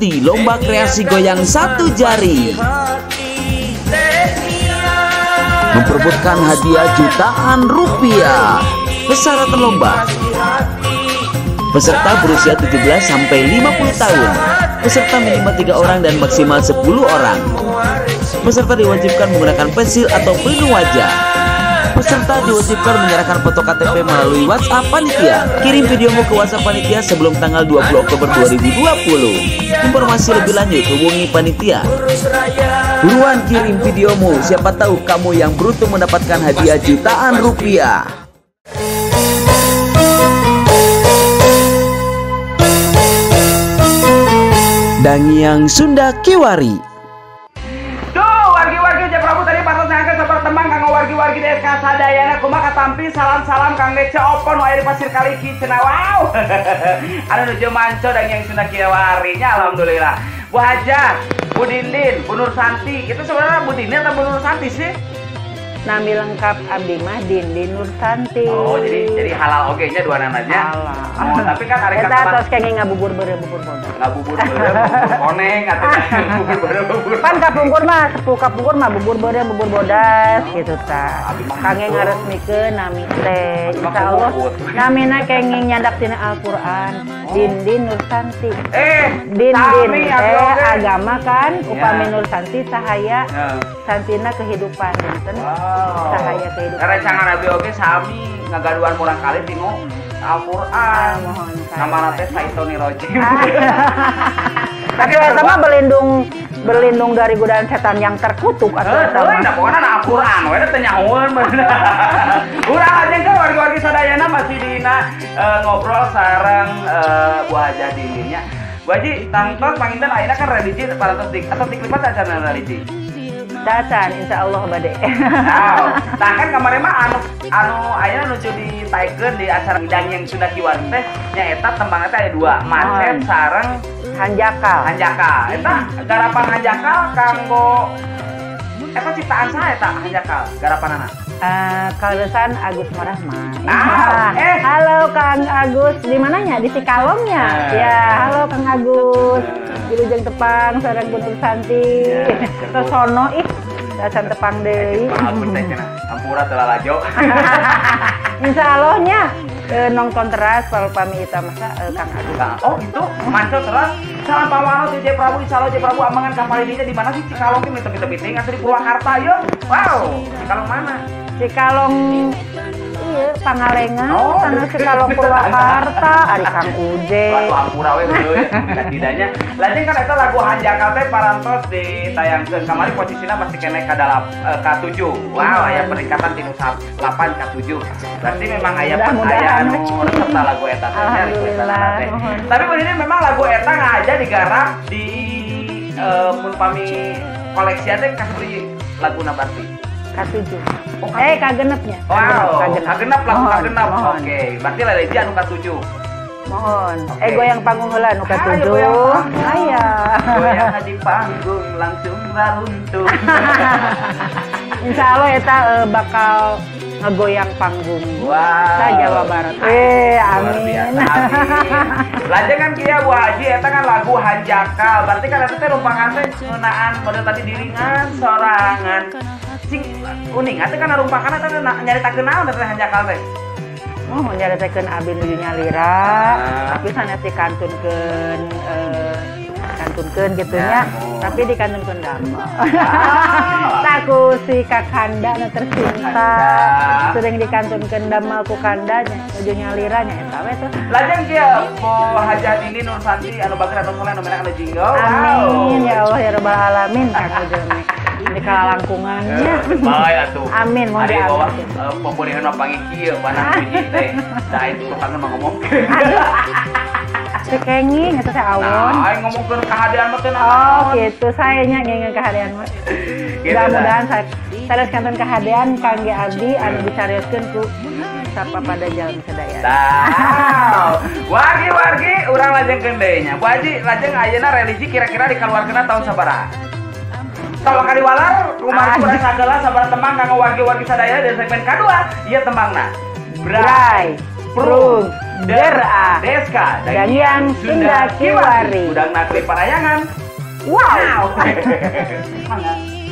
Ikuti lomba kreasi goyang satu jari. Memperebutkan hadiah jutaan rupiah. Persyaratan lomba: peserta berusia 17 sampai 50 tahun. Peserta minimal 3 orang dan maksimal 10 orang. Peserta diwajibkan menggunakan pensil atau pelindung wajah. Peserta diwajibkan menyerahkan foto KTP melalui WhatsApp panitia. Kirim videomu ke WhatsApp panitia sebelum tanggal 20 Oktober 2020. Informasi lebih lanjut hubungi panitia. Buruan kirim videomu, siapa tahu kamu yang beruntung mendapatkan hadiah jutaan rupiah. Dangiang Sunda Kiwari. Tuh, wargi-wargi Uja Prabu tadi patos nyangka sabar tembang kanggo wargi-wargi DSK sadayana kumaha katampi salam-salam kangge Ceopon nu aya di Pasir Kaliki cenah wow. Anu nuju manco Dangiang Sunda Kiwari nya alhamdulillah. Bu Hajah, Bu Dindin, Bu Nur Santi. Itu sebenarnya Bu Dindin atau Bu Nur Santi sih? Nami lengkap abdi mah Dindin Nursanti. Oh, jadi halal oge nya dua namanya. Halal. Oh, tapi kan ari eta tos kenging ngabubur beureum bubur bodas. Ngabubur beureum bubur koneng atuh bubur beureum bubur. Pan kapungkur mah, sepuh kapungkur mah bubur beureum bubur bodas gitu tah. Kangge ngaresmikeun nami teh. Insyaallah namina kenging nyandak tina Al-Qur'an. Dindin Nursanti. Dindin teh agama kan, upami Nursanti cahaya, santina kehidupan dinten. Cahaya kehidupan. Rencangan abdi oge sami ngagaduhan murang kali tinu Al-Qur'an. Namana teh Saitoni Rojim. Tapi eta mah berlindung dari godaan setan yang terkutuk atau sama. Nah, pokoknya Al-Qur'an we teh nyahoeun bener. Urang aja kan wargi-wargi sadayana masih dina ngobrol sareng Bu Hajah Dindinnya. Bu Haji, tangtos panginten ayeuna kan religi parantos dik atau diklipat acara religi. Dacan insya Allah bade. Nah kan kemarin mah anu ayeuna nuju ditaikeun di acara Dangiang Sunda Kiwari teh nyaeta tembangna teh aya dua, macet sareng hanjakal. Hanjakal. Eta garapan hanjakal kanggo eta ciptaan saha eta hanjakal garapanana? Kaleresan Agus Marahman. Nah, halo Kang Agus, di mananya? Di Cikalongnya. Ya, halo Kang Agus. Wilujeng tepang sareng Bu Nur Santi. Sono ih, dacan tepang deui. Agus teh cenah, hampura teu lalajo. Insyaallah nya nonton teras pami eta masa Kang Agus. Oh, itu manco teras. Salam pawano ti Jaya Prabu, insyaallah Jaya Prabu amangan kapal dinya di mana sih Cikalong teh mitepi-tepi teh atuh di Purwakarta yeuh. Wow, Cikalong mana? Cikalong iya Pangalengan, tanah Cikalong Purwakarta, ari Kang Uje. Lagu hampura we heueuh tidanya. Lajeng kan eta lagu Hanjakal teh parantos ditayangkeun kamari posisina masih keneh ka ka-7. Wow, aya peningkatan tinu 8 ka 7. Berarti memang aya aya anu resep lagu eta teh nya requestanana teh. Tapi begini memang lagu eta ngaja digarap di mun pami koleksi teh kasih laguna berarti. Ka-7. Oh, kagenepnya. Wow, kagenep lagu kagenep. Oke, berarti lelegi anu ka-7. Mohon. Goyang panggung heula anu ka-7. Aya. Goyang di panggung langsung raruntuh. Insyaallah eta bakal ngegoyang panggung. Wow. Sa Jawa Barat. Amin. Lajeng kan kieu Bu Haji eta kan lagu Hanjakal. Berarti kan eta teh rumpakan teh ngeunaan model tadi diringan sorangan. Sing uning atuh kan rumpakan eta nyaritakeun naon teh Hanjakal teh? Oh, nyaritakeun abi nuju nyalira, tapi sanes dikantunkeun kantunkeun gitu nya, tapi dikantunkeun damel. Taku si Kakanda nu tercinta, sering dikantunkeun damel ku kanda nya, nuju nyalira nya eta we tuh. Lajeng kieu Bu Hajah Dini Nur Santi anu bager anu soleh anu menak anu jinggo. Amin ya Allah ya Rabbal alamin Kang Ujung. Di kalalangkungannya. Bae atuh. Amin mohon diamin. Pemulihan mah panggih kieu panah puji teh. Da itu kangen mah ngomongkeun. Teu kenging eta teh awon. Nah, aing ngomongkeun kahadean mah teu naon. Oh, gitu. Saya nya ngengeng kahadean mah. Mudah-mudahan sanes kanten kahadean kangge abdi anu dicarioskeun ku sapa pada jalan sadaya. Tah. Wargi-wargi urang lajengkeun deui nya. Bu Haji lajeng ayeuna religi kira-kira dikaluarkeunna tahun sabaraha? Tolong kali walar, kumari kurang sagala sabar tembang kanggo wargi-wargi sadaya di segmen kedua, ieu tembangna. Bray, Prung, Der A. Deska Dangiang Sunda Kiwari. Udang Nakli Parayangan. Wow. Mangga.